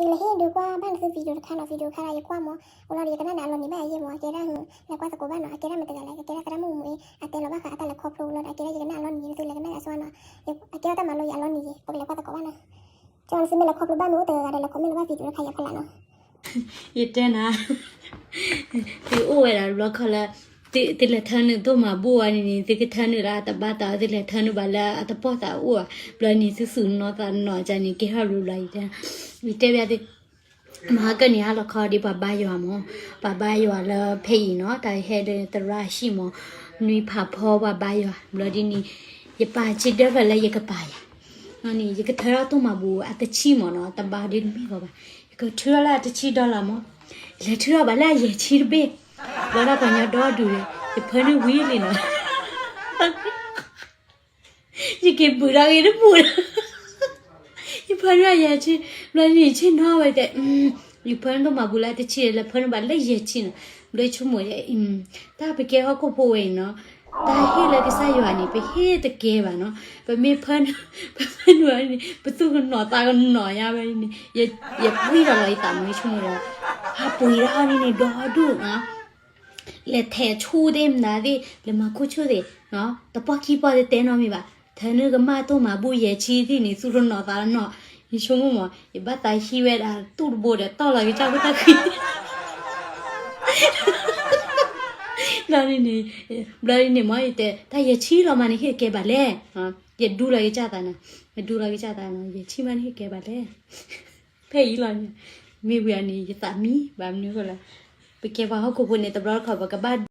ယလဲၤဟ့ၣ်ဒုးကွၢ်ဘၣ်နသု video တခါနီၤ, video တခါဒီးယကွၢ်မး, အိၣ်လီၤဒီးယကနၣ်ဒီးအလီၤနံၤဘၣ်ယဲမး, အကဲဒၣ် လဲၤကွၢ်သကိးဘၣ်နီၤ, အကဲဒၣ်မတၤတဂၤလဲၣ်, အကဲဒၣ်သရၣ်မုၣ်မုၣ်အံၤ အတဲလီၤဘၣ်ဃးအတၢ်လဲၤခီဖျိလီၤဒီး အကဲဒၣ်ယကနၣ်အလီၤနံၤ နသုလဲၤကနၣ်အဆိနီၤ, အကဲထီၣ်တၢ်မၤလိယၤအလီၤနံၤယဲ, ပကလဲၤကွၢ်သကိးဘၣ်နီၤ. ကၠီနသုမ့ၢ်လဲၤခီဖျိဘၣ်မ့ၢ်အိၣ်တဂၤဂၤဒီး လဲၤ comment လီၤဘၣ် video တခါယၤဖီလာ်နီၤ. ယတဲနၤ, သုအိၣ်ဝဲဒၣ်တဘျီခီလၢ သုလဲၤထၢနုာ်တိၢ်မၤဘူၣ်ဝဲန့ၣ်န့ၣ် သုကထၢနုာ်လၢအတဘၣ်သး သုလဲၤထၢနုာ်ဘၣ်လၢအတပီၢ်သးအိၣ်ဘၣ်, ဘျီန့ၣ်သုသူၣ်နီၢ်သးနီၢ်ကန့ၣ် ကဲထီၣ်ဘျီဘျီယတဲ, ယတဲဘၣ်သု မဟါကၢန့ၣ် ဟါလီၤခီဒ်ပှၤဘါယွၤမး, ပှၤဘါယွၤလၢဖဲအံၤနီၤ, တၢ်ဟဲလၢသရၣ်ဟံၣ်မး, နွံဖးဖီပှၤဘါယွၤ, ဘျီဒ်န့ၣ် ယပာ်ဆံးဒၢဖျၢၣ်လၢယကပာ်ယၤ, န့ၣ် ယကထၢထီၣ်တိၢ်မၤဘူၣ်အတဆံမးနီၤ, တဘါဒ်တမ့ၢ်ဂီၤဘၣ်, ယကထုးထီၣ်လၢအတဆံ dollar မး, လဲၤထုးထီၣ်ဘၣ်လၢအယဲၢ်ဆံတဘ့ၣ်, ဘျီဒၣ်ပှၤညီဒီဒူၣ်ဒီး ယဖၢနုာ်ဝံၤလံနီၤ ယက့ၤဘုးဒီးဂ့ၤတပူၤဒီး ယဖၢနုာ်ယဲၢ်ဆံ, ဘျီန့ၣ်ဆ့ၣ်နီၤဝဲတဲ, ယဖၢနုာ်တိၢ်မၤဘူၣ်လၢတဆံ လဲၤဖၢနုာ်ဘၣ်လၢယဲၢ်ဆံနီၤ, ဘျီဆိကမိၣ်, တၢ်ပကဲဟီၣ်ခိၣ်ဖိဝဲအံၤနီၤ, တၢ်ဟ့ၣ်လၢကစၢ်ယွၤန့ၣ် ပဟ့ၣ်တကဲဘၣ်နီၤ, ပမ့ၢ်ဖၢနုာ်, ပဖၢနုာ်န့ၣ် ပသူၣ်ကနီၤသးကနီၤညါဝဲန့ၣ်, ယပှံၢ်ထီၣ်လီၤယသးမး ဆိကမိၣ်ဒီး, ဟးပှ့ၤဒၣ်အီၤန့ၣ်န့ၣ် ဒီဒူၣ်နီၤ လဲၤထဲးဆူၣ်သ့ၣ်မနုၤသ့ၣ် လဲၤမၤခိၣ်ဆူၣ်သ့ၣ်, တပီၢ်ခံပီၢ်တတဲနီတမံၤဘၣ်, ထၢနုာ်ကမၣ်တိၢ်မၤဘူၣ်ယဲၢ်ဆံသ့ၣ်န့ၣ် သူၣ်တနီၤသးတနီၤ, ယဆိကမိၣ်မး ယဘၣ်သးဟံးဝဲဒၣ်သူၣ်တဘိဒီး တီၢ်လီၤကစၢ်ဖိတၢ်ဃံ ဘျီန့ၣ်, ဘျီန့ၣ်မး ယတဲ တၢ်ယဲၢ်ဆံလီၤမးန့ၣ် ဟ့ၣ်တကဲဘၣ်လဲၣ်, ယဒူလီၤကစၢ်သးနီၤ, ယဒူလီၤကစၢ်သးနီၤ, ယဲၢ်ဆံမးန့ၣ် ဟ့ၣ်တကဲဘၣ်လဲၣ် ဖဲအံၤလီၤန့ၣ်, မ့ၢ်ဝံၤအန့ၣ် ယသးမံဘၣ်မနုၤဃိလဲၣ်, ပကဲပှၤဟီၣ်ခိၣ်ဖိန့ၣ် တဘျီတခီၣ် ပကဘၣ်